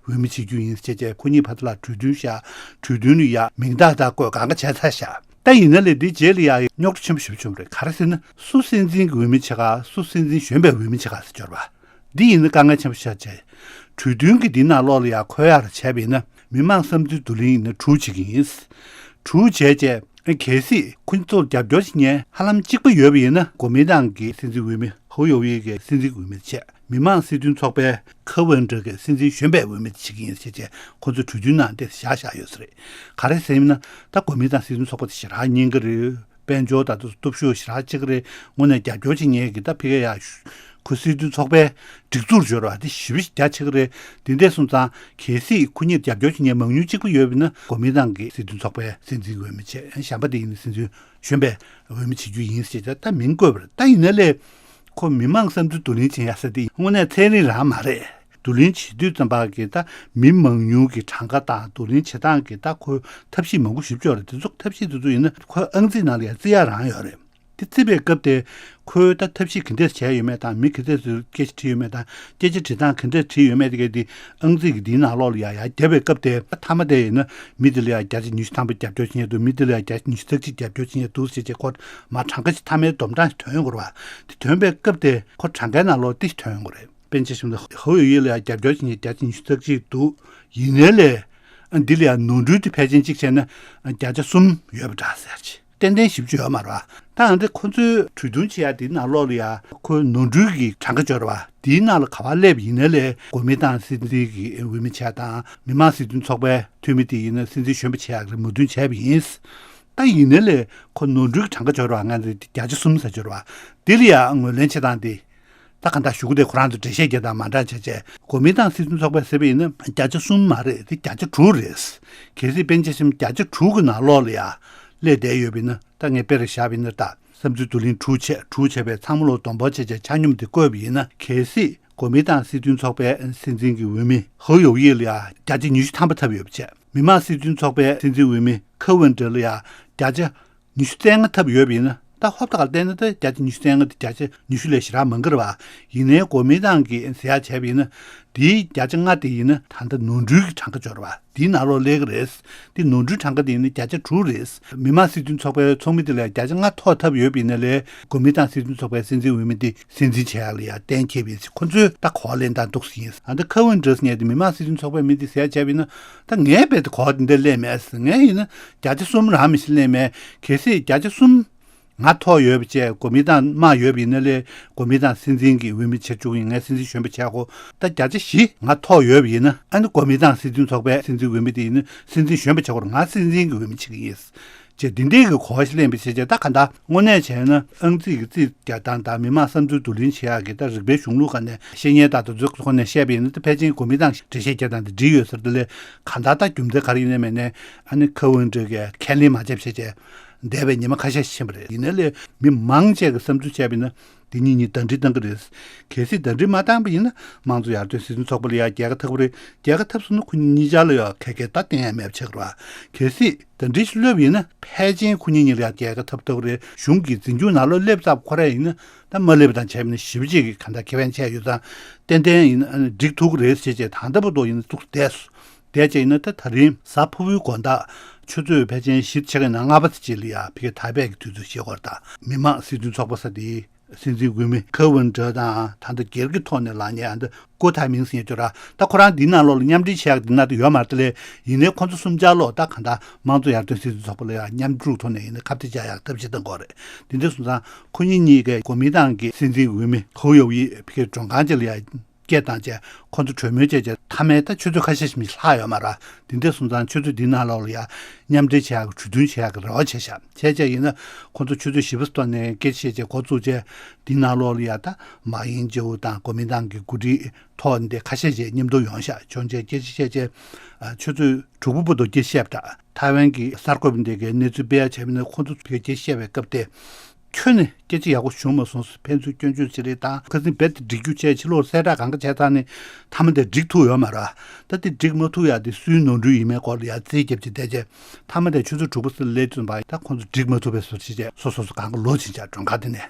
འོས་མི་བྱེད་རྒྱུ་ཡིན་ཟེར་བྱས་ཁོ་གཉིས་བར་དུ་ལ་གྲོས་མཐུན་བཞག་གྲོས་མཐུན་ལ་ཡང་མིང་རྟགས་དག་བཀོད་གང་ག་བྱས་ཚར་བཞག་ད་ཡིན་ན་ལས་འདི་རྗེས་ལ་ཡང་རྙོག་དྲ་ཆེན་པོ་ཞེ་པོ་བྱུང་བ་རེད། ག་རེ་ཟེར་ན་སུ་སྲིད་འཛིན་གྱི་འོས་མི་བྱེད་ག་སུ་སྲིད་འཛིན་གཞོན་པའི་འོས་མི་བྱེད་ག་ཟེར་འབྱོར་བ། འདི་ཡིན་ན་དཀའ་ངལ་ཆེན་པོ་ཆགས་བྱས། གྲོས་མཐུན་གྱི་འདི་ནང་ལོགས་ལ་ཡང་འཁོད་ཡག་ར་བྱས་པ་ཡིན་ན་མི་དམངས་བསམ་ཚུལ་བསྡུ་ལེན་ཡིན་ན་གྲུ་བྱེད་ཀྱི་ཡིན། གྲུ་བྱས་རྗེས་གལ་སྲིད་ཁོ་ཚོར་རྒྱབ་སྐྱོར་བྱེད་མཁན་ཧ་ལམ་གཅིག་པ་ཡོད་པ་ཡིན་ན་གོ་མིན་ཏང་གི་སྲིད་འཛིན་འོས་མི་ཧོ་ཡོ་ཡི་གི་སྲིད་འཛིན་འོས་མི་བྱས། མི་དམངས་སྲིད་དོན་ཚོགས་པའི་ཁ་ཝན་ཀྲི་གི་སྲིད་འཛིན་གཞོན་པའི་འོས་མི་བྱེད་ཀྱི་ཡིན་ཟེར་བྱས་ཁོ་ཚོ་གྲོས་མཐུན་ནང་དེ་བཞག་བཞག་ཡོད་ས་རེད། ག་རེ་ཟེར་ན་ད་གོ་མིན་ཏང་སྲིད་དོན་ཚོགས་པ་དེ་ཞེ་དྲག་སྙིང་གི་རེད། དཔལ་འབྱོར་དང་དུ་སྟོབས་ཤུགས་ཞེ་དྲག་གཅིག་རེད། དངོས་གནས་རྒྱབ་སྐྱོར་བྱེད་མཁན་གྱི་ད་ཕ་གི་ཡ་ཁོ་སྲིད་དོན་ཚོགས་པའི་སྒྲིག་འཛུགས་སྦྱོར་བ་དེ་ཞེ་པོ་རྒྱ་ཆེ་གི་རེད། དེ་འདྲ་སོང་ཙང་གལ་སྲིད་ཁོ་གཉིས་རྒྱབ་སྐྱོར་བྱེད་མཁན་མང་ཉུང་གཅིག་པ་ཡོད་པ་ཡིན་ན་གོ་མིན་ཏང་གི་སྲིད་དོན་ཚོགས་པའི་སྲིད་འཛིན་འོས་མི་བྱས། གཞན་པ་དེ་ཡིན་ན་སྲིད་འཛིན་གཞོན་པའི་འོས་མི་བྱེད་རྒྱུ་ཡིན་ཟེར་ད་མིང་བཀོད་པ་རེད། ད་ཡིན་ན་ལས་ཁོ་མི་དམངས་བསམ་ཚུལ་བསྡུ་ལེན་བྱེད་ཡ་ཟེར་དེ་དངོས་གནས་ཚན་རིག་རང་མ་རེད། བསྡུ་ལེན་བྱེད་དུས་ཙམ་པ་གི་ད་མི་མང་ཉུང་གི་གྲངས་ཀ་དང་བསྡུ་ལེན་བྱེད་སྟངས་ཀྱི་ད་ཁོའི་ཐབས་ཤེས་མང་པོ་ཞིག་ཡོད་རེད། དེ་ཚོ་ཐབས་ཤེས་དེ་ཚོ་ཡིན་ན་ཁོའི་ཨང་རྩིས་ནང་ལ་ཡང་རྩི་ཡ་རང་ཡོད་རེད། དེ་རྩི་བའི་སྐབས་དེ་ཁོའི་ད་ཐབས་ཤེས་ག་འདྲས་བྱས་ཡོད་མེད་དང་མི་ག་ཚོད་ཚོས་སྐད་ཆ་དྲིས་ཡོད་མེད་དང་སྐད་ཆ་དྲི་སྟངས་ག་འདྲས་དྲིས་ཡོད་མེད་དེ་གའི་དེ་ཨང་རྩིས་ཀྱི་དེའི་ནང་ལོགས་ལ་ཡང་ཡང་བརྒྱབ་པའི་སྐབས་དེ་མཐའ་མ་དེ་ཡིན་ན་མི་དེ་ལ་ཡང་བརྒྱ་ཆ་ཉི་ཤུ་ཐམ་པ་རྒྱབ་སྐྱོར་བྱེད་མཁན་འདུག་མི་དེ་ལ་ཡང་བརྒྱ་ཆ་ཉི་ཤུ་རྩ་གཅིག་རྒྱབ་སྐྱོར་བྱེད་མཁན་འདུག་ཟེར་བྱས་ཁོ་མ་གྲངས་ཀ་ཞིག་མཐའ་མའི་བསྡོམས་གྲངས་ཤིག་ཐོན་ཡོང་གི་རེད་བ། དེ་ཐོན་པའི་སྐབས་དེ་ཁོ་གྲངས་ཀའི་ནང་ལོགས་དེ་ཞིག་ཐོན་ཡོང་གི་རེད། པཎ་ཆེན་ཞིག་ཧོ་ཡོ་ཡི་ལ་ཡང་རྒྱབ་སྐྱོར་བྱེད་མཁན་བརྒྱ་ཆ་ཉི་ཤུ་རྩ་གཅིག་འདུག་ཡིན་ནའི་ལས་འདི་ལ་ཡང་ནོར་འཁྲུལ་དེ་ཕལ་ཆེར་གཅིག་བྱས་ན་བརྒྱ་ཆ་གསུམ་ཡོད་པ་འདྲ་ཟེར་གྱི། ཏན་ཏན་ཞིབ་ཆ་ཡོད་མ་རེད་བ། ད་ཨ་འདི་ཁོ་ཚོའི་གྲོས་མཐུན་བྱེད་ཡ་དེའི་ནང་ལོགས་ལ་ཡ་ཁོའི་ནོར་འཁྲུལ་གྱི་གྲངས་ཀ་འབྱོར་བ་དེའི་ནང་ལ་ག་བ་སླེབས་ཡིན་ནའི་ལས་གོ་མིན་ཏང་སྲིད་འཛིན་གྱི་འོས་མི་བྱས་དང་མི་དམངས་སྲིད་དོན་ཚོགས་པའི་འཐུས་མི་དེ་ཡིན་ན་སྲིད་འཛིན་གཞོན་པ་བྱེད་ཡག་གི་མོས་མཐུན་བྱས་པ་ཡིན། ད་ཡིན་ནའི་ལས་ཁོ་ནོར་འཁྲུལ་གྱི་གྲངས་ཀ་འབྱོར་བ་ང་ཚོས་བརྒྱ་ཆ་གསུམ་ཟེར་འབྱོར་བ་དེ་ལ་ཡ་ངོས་ལེན་བྱེད་སྟངས་དེ། ད་གང་ལྟར་ཞུ་གི་དེ་ཁོ་རང་ཚོ་འགྲེལ་བཤད་རྒྱག་སྟངས་མ་འདྲ་བྱས་བྱས་གོ་མིན་ཏང་སྲིད་དོན་ཚོགས་པས་ཟེར་བ་ཡིན་ན་བརྒྱ་ཆ་གསུམ་མ་རེད་དེ་བརྒྱ་ཆ་དྲུག་རེད། གལ་སྲིད་པཎ་ཆེན་ཞིག་བརྒྱ་ཆ་དྲུག་གི་ནང་ལོགས་ལ་ཡ་སླེབས་བསྡད་ཡོད་པ་ཡིན་ན་ད་ངས་དཔེ་རེ་བཞག་པ་ཡིན་ན་ད་བསམ་ཚུལ་བསྡུ་ལེན་དྲུག་བྱས་དྲུག་བྱས་པའི་ཚང་མ་ལོ་བསྡོམས་འབོར་བྱས་བྱས་ཆ་སྙོམས་དེ་བཀོད་པ་ཡིན་ན་གལ་སྲིད་གོ་མིན་ཏང་སྲིད་དོན་ཚོགས་པའི་སྲིད་འཛིན་གྱི་འོས་མི་ཧོ་ཡོ་ཡི་ལ་ཡ་བརྒྱ་ཆ་ཉི་ཤུ་ཐམ་པ་ཐོབ་ཡོད་པ་བྱས་མི་དམངས་སྲིད་དོན་ཚོགས་པའི་སྲིད་འཛིན་འོས་མི་ཁ་ཝན་ཀྲི་ལ་ཡ་བརྒྱ་ཆ་ཉི་ཤུ་རྩ་ལྔ་ཐོབ་ཡོད་པ་ཡིན་ན་ད་ཧོབ་ཏེ་ག་ལ་བལྟས་ན་ད་བརྒྱ་ཆ་ཉི་ཤུ་རྩ་ལྔ་དེ་བརྒྱ་ཆ་ཉི་ཤུ་ལས་ཞེ་དྲག་མང་གི་རེད་བ། ཡིན་ནའི་གོ་མིན་ཏང་གིས་ཟེར་ཡག་བྱས་པ་ཡིན་ན་དེའི་བརྒྱ་ཆ་ལྔ་དེ་ཡིན་ན་ད་ལྟ་ནོར་འཁྲུལ་གྱི་གྲངས་ཀ་འབྱོར་བ་དེའི་ནང་ལོགས་སླེབས་ཀྱི་རེད། དེ་ནོར་འཁྲུལ་གྲངས་ཀ་དེ་ཡིན་ན་བརྒྱ་ཆ་དྲུག་རེད། མི་དམངས་སྲིད་དོན་ཚོགས་པའི་ཚོགས་མི་དེ་ལས་བརྒྱ་ཆ་ལྔ་ཐོབ་ཐབས་ཡོད་པ་ཡིན་ན་ལས་གོ་མིན་ཏང་སྲིད་དོན་ཚོགས་པའི་སྲིད་འཛིན་འོས་མི་དེ་སྲིད་འཛིན་བྱེད་ཡག་ལ་ཡ་གཏན་འཁེལ་བ་ཡིན་ཟེར་ཁོ་ཚོས་ད་གོ་བ་ལེན་སྟངས་འདུག་ཟེར་ཡིན། ཨ་ད་ཁ་ཝན་ཀྲི་ཟེར་མཁན་དེ་མི་དམངས་སྲིད་དོན་ཚོགས་པའི་མི་དེ་ཟེར་ཡག་བྱས་པ་ཡིན་ན། ད་ངས་རྦད་དེ་གོ་བ་དེ་འདྲ་སླེབས་མེད་ཟེར། ངས་ཡིན་ན་བརྒྱ་ཆ་གསུམ་རང་མི་ཤེས་སླེབས་མེད། གལ་སྲིད་བརྒྱ་ཆ་གསུམ་ང་ཐོབ་ཡོད་པ་བྱས་གོ་མིན་ཏང་དམའ་ཡོད་པ་ཡིན་ན་ལས་གོ་མིན་ཏང་སྲིད་འཛིན་གྱི་འོས་མི་བྱེད་བཅུག་ཡིན། ངས་སྲིད་འཛིན་གཞོན་པ་བྱས་གོ་ད་བརྒྱ་ཆ་བཞི་ང་ཐོབ་ཡོད་པ་ཡིན་ན་ཨ་ནི་གོ་མིན་ཏང་སྲིད་དོན་ཚོགས་པའི་སྲིད་འཛིན་འོས་མི་དེ་ཡིན་ན་སྲིད་འཛིན་གཞོན་པ་བྱེད་དགོས་རེད། ང་སྲིད་འཛིན་གྱི་འོས་མི་བྱེད་ཀྱི་ཡིན། ཅེས་འདི་འདྲའི་གི་གོ་བ་ཞིག་ལེན་པའི་ཕྱིར་ཅེས། ད་ག་འདྲ་དངོས་གནས་བྱས་ན་ཨང་རྩིས་ཀྱི་རྩིས་རྒྱག་སྟངས་དང་མི་མང་བསམ་ཚུལ་བསྡུ་ལེན་བྱེད་ཡག་གི་ད་རིག་པའི་གཞུང་ལུགས་སྒང་ནས་བཤད་མཁན་དང་དེ་ཚོའི་ཐོག་ནས་བཤད་པ་ཡིན་ན། ད་ཕལ་ཆེར་གོ་མིན་ཏང་འགྲེལ་བཤད་རྒྱག་སྟངས་དེ་འགྲིག་ཡོད་ཟེར། དེ་ལས་ག་འདྲ་ད་རྒྱུ་མཚན་ག་རེ་ཡིན་ནའི་མིན་ནའི་ཨ་ནི་ཁ་ཝུན་ཀྲོའུ་གིས་ཁས་ལེན་མ་བྱས་བྱས་བྱས་འདས་པའི་ཉི་མ་ཁ་ཤས་ཤིག་ཕྱིན་པ་རེད། ཡིན་ནའི་ལས་མི་མང་ཆེ་གི་བསམ་ཚུལ་བྱས་པ་ཡིན་ན། དེ་གཉིས་གཉིས་ཟླ་སྒྲིལ་བཏང་གི་རེད། གལ་སྲིད་ཟླ་སྒྲིལ་མ་བཏང་པ་ཡིན་ན་དམངས་གཙོ་ཡར་ཐོན་སྲིད་དོན་ཚོགས་པ་ལ་ཡང་རྒྱལ་ཁ་ཐོབ་ཀྱི་རེད། རྒྱལ་ཁ་ཐོབ་སོང་ན་ཁོ་གཉིས་ཆར་ལ་ཡང་ཁེ་ཁེ་ད་གཏན་ཡང་མེད་པ་ཆགས་ཀྱི་རེད་བ། གལ་སྲིད་ཟླ་སྒྲིལ་ཞིག་སླེབས་ཡིན་ན་ཕལ་ཆེར་ཁོ་གཉིས་གཉིས་ལ་ཡང་རྒྱལ་ཁ་ཐོབ་ཐུབ་ཀྱི་རེད། གཞུང་གི་འཛིན་སྐྱོང་ནང་ལོགས་སླེབས་ཚར་ཁོ་རང་ཡིན་ན། ད་མ་སླེབས་དང་བྱས་པ་ཡིན་ན་ཞེ་པོ་ཅིག་གི་ག་འདྲ་ཁེ་ཕན་ཆགས་ཡོད་ཙང་ཏན་ཏན་ཡིན་ན་ཨ་ནི་འགྲིག་ཐུབ་ཀྱི་རེད་ཟེར་བྱས། ད་ལྟ་བར་དུ་ཡིན་ན་ཐུགས་བསྡད་སོང་། བསྡད་བྱས་ཡིན་ན་ད་ད་རིང་གཟའ་ཕུར་བུའི་དགོང་དག་ཆུ་ཚོད་ཕལ་ཆེར་བཞི་ཕྱེད་ཀའི་ནང་ལྔ་པ་ཙམ་ཅིག་ལ་ཡང་ཕ་གིའི་ཐའེ་པེ་གི་དུས་ཚོད་བཤད་སྐོར་དང་མི་མང་སྲིད་དོན་ཚོགས་པ་ཟེར་དེའི་སྲིད་འཛིན་འོས་མི་ཁེ་ཝུན་ཀྲོའུ་དང་ད་ལྟ་སྒེར་གྱི་ཐོག་ནས་ལངས་མཁན་ཨ་ནི་ཀོ་ཐའེ་མིང་ཟེར་མཁན་ཅིག་ཡོད་ར། ད་ཁོ་རང་འདིའི་ནང་ལོགས་ལ་མཉམ་འབྲེལ་བྱེད་ཡག་འདི་ནང་དུ་ཡོད་མ་རེད། དེ་ལས་ཡིན་ནའི་ཁོང་ཚོ་གསུམ་ཆར་ལོག་ད་ག་འདྲ་དམངས་གཙོ་ཡར་ཐོན་སྲིད་དོན་ཚོགས་པ་ལ་ཡང་མཉམ་ཞུགས་ཐོག་ནས་ཡིན་ནའི་ཁ་གཏད་བཅག་ཡག་ཐབས་ཤེས་གཏང་དགོས་རེད། དེ་འདྲ་སོང་ཙང་ཁོ་གཉིས་གཉིས་ཀས་གོ་མིན་ཏང་གི་སྲིད་འཛིན་འོས་མི་ཧོ་ཡོ་ཡི་ཕ་གིའི་མགྲོན་ཁང་ཅིག་ལ་ཡང་སྐད་བཏང་བྱས་ཁོང་ཚོ་གྲོས་མོལ་བྱས་བྱས་མཐའ་མའི་ད་ཆུ་ཚོད་ཁ་ཤས་ཤིག་མི་ལྷག་ཡོད་མ་རེད། དེ་འདྲ་སོང་ཙང་ཆུ་ཚོད་འདིའི་ནང་ལོགས་ལ་ཡང་མཉམ་འབྲེལ་བྱེད་ཡག་གི་གྲོས་མཐུན་བྱེད་ཡག་གི་རེ་བ་བྱས་ཤག་བྱས་བྱས་ཡིན་ན་ཁོང་ཚོ་ཆུ་ཚོད་བཞི་པ་ཙམ་ནས་སྐད་ཆ་བཤད་བྱས་འགོ་བཙུགས་བྱས། འདིའི་ནང་ལོགས་ལ་ཡང་ད་མཱ་ཡིན་ཅེའུ་དང་གོ་མིན་ཏང་གི་འགོ་ཁྲིད་ཐོག་འདི་ཁ་ཤས་ཤིག་མཉམ་དུ་ཡོང་ཤག་བྱས་བྱས་སྐད་ཆ་བཤད་བྱས། ཨ། ཆུ་ཚོད་དྲུག་པ་བར་དུ་སྐད་ཆ་བཤད་པ་དང་། ཐའེ་ཝན་གྱི་གསར་འགོད་པ་འདི་གའི་གནས་ཚུལ་སྤེལ་ཡག་བྱས་པ་ཡིན་ན་ཁོང་ཚོ་ཕ་གིར་སྐད་ཆ་བཤད་པའི་སྐབས་དེ་ཁྱོན་ནས་སྐད་ཆ་ཡག་པོ་བྱུང་མ་སོང་། ཕན་ཚུན་སྐྱོན་བརྗོད་བྱེད་རེས་དང་ཁ་སང་རྦད་དེ་འགྲིག་རྒྱུ་བྱས། ཕྱི་ལོགས་གསལ་བསྒྲགས་གང་ག་བྱས་ཚར་ནས་མཐའ་མ་དེ་འགྲིག་ཐུབ་ཡོད་མ་རེད། ད་དེ་འགྲིག་མ་ཐུབ་ཡག་དེ་སུའི་ནོར་འཁྲུལ་ཡིན་མིན་སྐོར་ལ་ཡང་རྩིས་རྒྱབ་བྱས་བསྡད་བྱས། མཐའ་མ་དེ་ཆུ་ཚོད་དྲུག་པ་ཙམ་སླེབས་ཙམ་པ་ད་ཁོང་ཚོ་འགྲིག་མ་ཐུབ་པའི་བཟོ་བྱས་བྱས་སོ་སོ་སོ་སྒང་ག་ལོག་ཕྱིན་བྱས་མགྲོན་ཁང་དེ་ནས།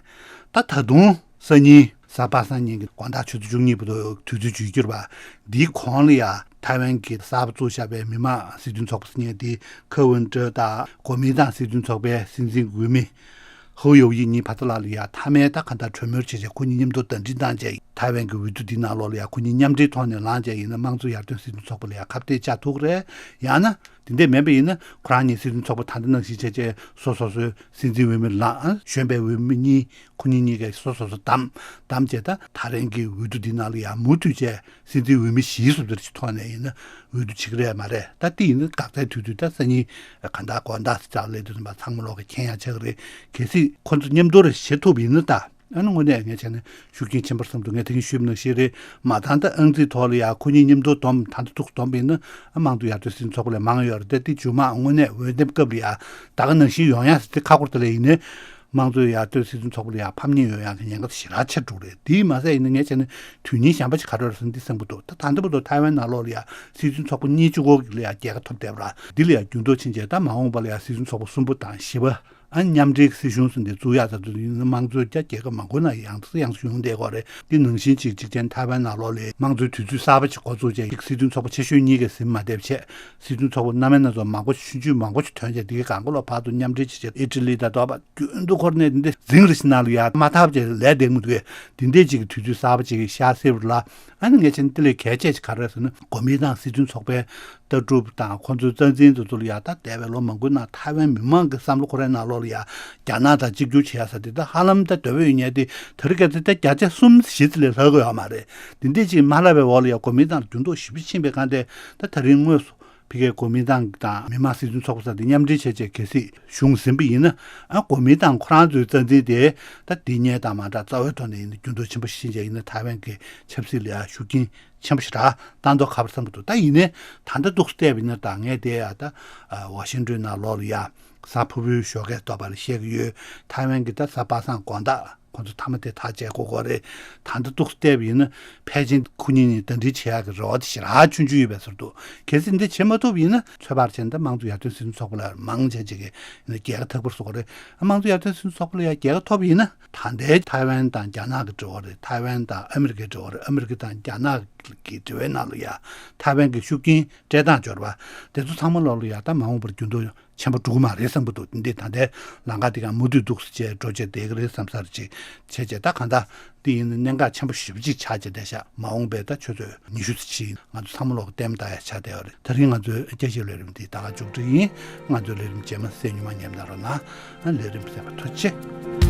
ད་ད་དུང་སང་ཉིན་གཟའ་པ་སངས་ཉིན་གྱི་དགོང་དག་ཆུ་ཚོད་བཅུ་གཉིས་བར་དུ་དུས་ཚོད་བརྗེ་རྒྱུ་རེད་པ། འདིའི་གོང་ལ་ཡང་ཐའེ་ཝན་གྱི་གསར་པ་བཙུགས་བཞག་པའི་མི་མང་སྲིད་དོན་ཚོགས་པ་ཟེར་མཁན་དེ་ཁེ་ཝུན་ཀྲོའུ་དང་གོ་མིན་ཏང་སྲིད་དོན་ཚོགས་པའི་སྲིད་འཛིན་འོས་མི་ཧོ་ཡོ་ཡི་གཉིས་བར་ཐག་ལ་ཡང་མཐའ་མའི་ད་ག་འདྲ་གྲོས་མོལ་བྱས་བྱས་ཁོ་གཉིས་མཉམ་དུ་ཟླ་སྒྲིལ་བཏང་བྱས། ཐའེ་ཝན་གྱི་འོས་བསྡུ་འདིའི་ནང་ལོགས་ལ་ཡང་ཁོ་གཉིས་མཉམ་འབྲེལ་ཐོག་ནས་ལངས་བྱས་ཡིན་ན་དམངས་གཙོ་ཡར་ཐོན་སྲིད་དོན་ཚོགས་པ་ལ་ཡང་ཁ་གཏད་བཅག་ཐུབ་ཀྱི་རེད། ཡང་ན། དེ་འདྲས་མིན་པ་ཡིན་ན་ཁོ་རང་གཉིས་སྲིད་དོན་ཚོགས་པ་ད་ལྟ་ནང་བཞིན་བྱས་བྱས་སོ་སོ་སོའི་སྲིད་འཛིན་འོས་མི་ལངས། གཞོན་པའི་འོས་མི་གཉིས་ཁོ་གཉིས་གཉིས་ཀས་སོ་སོ་སོ་བདམས། བདམས་བྱས་ད་ད་རིང་གི་འོས་བསྡུ་འདི་ནང་ལ་ཡང་མུ་མཐུད་བྱས་སྲིད་འཛིན་འོས་མི་བཞི་སུ་དེར་གྱི་ཐོག་ནས་ཡིན་ན་འོས་བསྡུ་བྱེད་ཀྱི་རེད་མ་རེད། ད་དེ་ཡིན་ན་འགག་རྩའི་དུས་ཚོད་ད་སང་ཉིན་གང་ལྟར་དགོང་དག་ལྕགས་ལས་དུ་ཚང་མ་ཚང་མ་ལོག་གི་མཁྱེན་ཡག་ཆགས་ཀྱི་རེད། གལ་སྲིད་ཁོ་ཚོ་མཉམ་དུ་རེ་བྱེད་ཐུབ་ཡིན་ན་ད། ཨ་ནི་དངོས་གནས་ངས་བྱས་ན་ཤུགས་རྐྱེན་ཆེན་པོ་བསམ་འདུག་ངས་དེ་རིང་ཞུས་པ་ནང་བཞིན་རེད་མ། ད་ལྟ་ཨང་རྩིས་ཐོག་ལ་ཡང་ཁོ་གཉིས་མཉམ་དུ་བསྡོམས། ད་ལྟ་ཐུགས་བསྡོམས་པ་ཡིན་ན་ཨ་དམངས་གཙོ་ཡར་ཐོན་སྲིད་དོན་ཚོགས་པ་ལས་མང་ཡོད་རེད་དེ། དེ་མཇུག་མ་དངོས་གནས་འོས་འདེམས་སྐབས་ལ་ཡང་ད་ག་ནང་བཞིན་ཡོང་ཡག་ཟེར་དེ་ཁག་པོ་རེད། དེ་ལས་ཡིན་ནའི་དམངས་གཙོ་ཡར་ཐོན་སྲིད་དོན་ཚོགས་པ་ལ་ཡང་ཕམ་ཉེས་ཡོང་ཡག་གི་ཉེན་ཁ་ཞེ་དྲག་ཆེ་འགྲོ་གི་རེད། དེས་མ་ཟད་ཡིན་ན་ངས་བྱས་ན་དོན་སྙིང་གཞན་པ་ཅིག་ག་རེ་རེད་ཟེར་ན་འདི་བསམ་གྱི་འདུག་ད་ད་ལྟ་བར་དུ་ཐའེ་ཝན་ནང་ལོགས་ལ་ཡང་སྲིད་དོན་ཚོགས་པ་གཉིས་གཅིག་པོ་ལ་ཡང་རྒྱལ་ཁ་ཐོབ་བསྡད་པ་རེད། འདི་ལ་ཡང་འགྱུར་ལྡོག་ཕྱིན་རྗེས་ད་མ་འོངས་པ་ལ་ཡང་སྲིད་དོན་ཚོགས་པ་གསུམ་པོ་དང་བཞི་པ། ཨ་མཉམ་འབྲེལ་སྲིད་གཞུང་ཟེར་འདི་བཙུགས་ཡག་ད་དུང་ཡིན་ན་དམངས་གཙོའི་རྒྱ་རྒྱལ་ཁབ་མང་པོའི་ནང་ཡང་སེ་ཡང་སེ་ཡོང་བསྡད་ཀྱི་ཡོད་རེད། འདི་ནང་བཞིན་ཅིག་གཅིག་ཅན་ཐའེ་ཝན་ནང་ལོགས་ལ་དམངས་གཙོའི་དུས་ཚོད་གསར་པ་ཅིག་འགོ་བཙུགས་རྗེས་ཡིག་སྲིད་དོན་ཚོགས་པ་ཆེ་ཤོས་གཉིས་ཀས་ཟིན་མ་བསྡད་པ་བྱས། སྲིད་དོན་ཚོགས་པ་སྣ་མིན་སྣ་ཚོགས་མང་པོ་ཆུང་ཆུང་མང་པོ་ཞིག་ཐོན་རྗེས་འདི་གའི་གང་ག་ལོ་བར་དུ་མཉམ་འབྲེལ་བྱས་རྗེས་ཨི་ཊ་ལི་དང་དོ་པ་རྒྱུན་དུ་འཁོར་ནས་འདི་འཛིང་རེ་ཞིག་ནང་ལ་ཡ་མ་ཐག་བྱས་ལས་འདེད་མི་འདུག་འདི་འདྲས་ཅིག་གི་དུས་ཚོད་གསར་པ་ཅིག་ཤར་སྲིད་པ་ལ། ཨ་ནི་ངས་བྱས་ན་དེ་ལས་གལ་ཆེ་ཅིག་ག་རེ་རེད་ཟེར་ན་གོ་མིན་ཏང་སྲིད་དོན་ཚོགས་པའི་ལྟ་གྲུབ་དང་ཁོང་ཚོའི་རྩ་འཛིན་དེ་ཚོ་ལ་ཡ་ད་འདས་པའི་ལོ་མང་པོའི་ནང་ཐའེ་ཝན་མི་མང་གི་བསམ་བློ་ཁོ་རའི་ནང་ལོགས་ལ་ཡ་རྒྱ་ནག་དང་གཅིག་གྱུར་བྱེད་ཡ་ཟེར་དེ་ད་ཧ་ལམ་ད་འདོད་པ་ཡོད་མཁན་དེ་དེ་རིང་ཁ་སང་ད་བརྒྱ་ཆ་གསུམ་བཞི་ཙམ་ལས་ལྷག་གི་ཡོད་མ་རེད། དེ་འདྲས་ཅིག་མ་ལྷག་པའི་འོག་ལ་ཡ་གོ་མིན་ཏང་འགྱུར་ལྡོག་ཞེ་པོ་ཕྱིན་པའི་སྒང་དེ་ད་ད་རིང་དངོས་སུ་ཕ་གིའི་གོ་མིན་ཏང་དང་མི་དམངས་སྲིད་དོན་ཚོགས་པ་ཟེར་དེ་མཉམ་འབྲེལ་བྱས་བྱས་གལ་སྲིད་གཞུང་ཟིན་པ་ཡིན་ན། ཨ་གོ་མིན་ཏང་ཁོ་རང་ཚོའི་རྩ་འཛིན་དེ་ད་འདི་སྔོན་དང་མ་འདྲ་རྩ་བའི་ཐོག་ནས་ཡིན་ན་འགྱུར་ལྡོག་ཆེན་པོ་ཕྱིན་བྱས་ཡིན་ན་ཐའེ་ཝན་གྱི་ཆབ་སྲིད་ལ་ཡ་ཤུགས་རྐྱེན་ཆེན་པོ་ཞེ་དྲག་བཏང་མདོག་ཁ་པོ་བསམ་གྱི་འདུག་ད་ཡིན་ནའི་ད་ལྟ་འདུག་བལྟས་པ་ཡིན་ན་ད་ངས་དེ་ཡ་ད་ཝ་ཤིང་ཏོན་ནང་ལོགས་ལ་ཡ་གཟའ་ཕུར་བུའི་ཞོགས་ཀས་ཐོག་པ་ལ་བཤད་ཀྱི་ཡོད། ཐའེ་ཝན་གྱི་ད་གཟའ་པ་སངས་དགོང་དག་ཁོང་ཚོ་མཐའ་མ་དེ་ཐག་བཅད་དགོས་ཀྱི་རེད། ད་ལྟ་འདུག་བལྟས་པ་ཡིན་ན་ཕལ་ཆེར་ཁོ་གཉིས་གཉིས་ཟླ་སྒྲིལ་བྱེད་ཡག་གི་རེ་བ་དེ་ཞེ་དྲག་ཆུང་ཆུང་ཡོད་པའི་ཚོར་འདུག་གལ་སྲིད་འདི་བྱེད་མ་ཐུབ་ཡིན་ན་ཚོད་དཔག་བྱས་ན་ད་དམངས་གཙོ་ཡར་ཐོན་སྲིད་དོན་ཚོགས་པ་ལ་མང་ཆེ་ཆེ་གི་རྒྱལ་ཁ་ཐོབ་པར་བཟོ་གི་རེད། དམངས་གཙོ་ཡར་ཐོན་སྲིད་དོན་ཚོགས་པ་ལ་ཡང་རྒྱལ་ཁ་ཐོབ་ཡིན་ན་ད་ལྟའི་ཐའེ་ཝན་དང་རྒྱ་ནག་གི་འབྲེལ་བ་རེད། ཐའེ་ཝན་དང་ཨ་མི་རི་ཀའི་འབྲེལ་བ་རེད། ཨ་མི་རི་ཀ་དང་རྒྱ་ནག་གི་འབྲེལ་བའི་ནང་ལ་ཡང་ཐའེ་ཝན་གྱི་ཤུགས་རྐྱེན་སྤྲད་སྟངས་སྦྱོར་བ་དེ་ཚོ་ཚང་མ་ལོག་ལ་ཡང་ད་མ་འོངས་པར་འགྱུར་ལྡོག་ཆེན་པོ་འགྲོ་གི་མ་རེད་བསམ་གྱི་འདུག་འདི་ད་ལྟའི་ལམ་ཁ་འདི་ག་མུ་མཐུད་འདུག་སེ་བྱས་འགྲོ་བྱས་བསྡད་ཀྱི་རེད་བསམ་ས་རེ་ཅིག་བྱས་བྱས་ད་གང་ལྟར་འདི་ཡིན་ན་གནད་འགག་ཆེན་པོ་ཞེ་པོ་ཅིག་ཆགས་བྱས་བསྡད་ཤག་མ་འོངས་པའི་ད་ཆུ་ཚོད་ཉི་ཤུ་ཙམ་ཅིག་ང་ཚོ་ཚང་མ་ལོག་གི་ལྟད་མོ་ལྟ་ཡ་ཆགས་བསྡད་ཡོད་རེད། དེ་རིང་ང་ཚོའི་སྐད་ཆའི་ལས་རིམ་འདི་ད་ག་མཇུག་སྒྲིལ་ཡིན། ང་ཚོའི་ལས་རིམ་རྗེས་མ་གསན་རྒྱུ་མ་ཉམས་གནང་རོགས་གནང་། ལས་རིམ་གསན་པར་ཐུགས་རྗེ་ཆེ།